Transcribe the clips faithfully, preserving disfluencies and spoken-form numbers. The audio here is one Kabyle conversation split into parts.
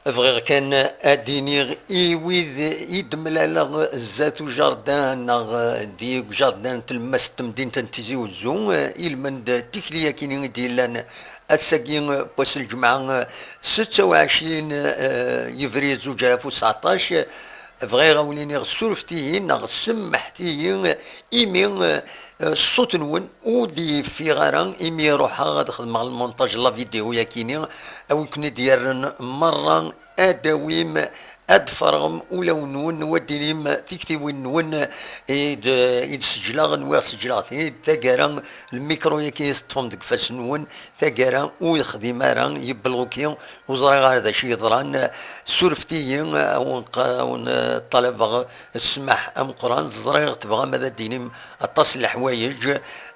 Bɣiɣ kan ad d-iniɣ i wid i d-mlaleɣ zdat ujardin neɣ di ujardin n tlemmast n temdint n Tizi Uzzu, ilmend tikli-yakini i d-yellan ass-agi n wass n lǧemɛa, setta u ɛecrin, eh, yebrir zuǧ alaf u tseɛṭac, bɣiɣ a wen-iniɣ surfet-iyi neɣ semmḥet-iyi imi, eh, ṣṣut-nwen ur d-yeffiɣ ara, imi ruḥeɣ ad xedmeɣ lmontaj n la vidéo-yakini, a wi ken-id-yerren merra ad d-tawim, ad d-tferɣem ulawen-nwen, wa d-tinim tiktiwin-nwen i d-, i d-sejlaɣ, nwiɣ sejlaɣ-ten-id, taggara lmikru-yaki teṭṭfem deg ifassen-nwen, taggara ur yexdim ara, yebloki, ur ẓriɣ ara d acu yeḍran. Surfet-iyi, a wen-, a wen-ṭalabeɣ ssmaḥ ameqqran, ẓriɣ tebɣam ad d-tinim aṭas n leḥwayeǧ,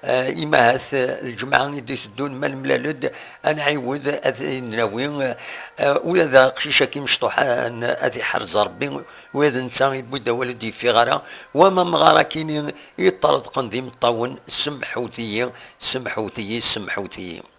eh, imahat, eh, lǧemɛa i d-iteddun ma nemlal-d, ad nɛiwed ad t-id-nawi, eh, ula d aqcic-agi mecṭuḥ ad, ad iḥrez Rebbi, ula d netta yewwi-d awal ur d-yeffiɣ ara, wama amɣar akini i ṭṭerḍqen d imeṭṭawen, semmḥut-iyi, semmḥut-iyi, semmḥut-iyi.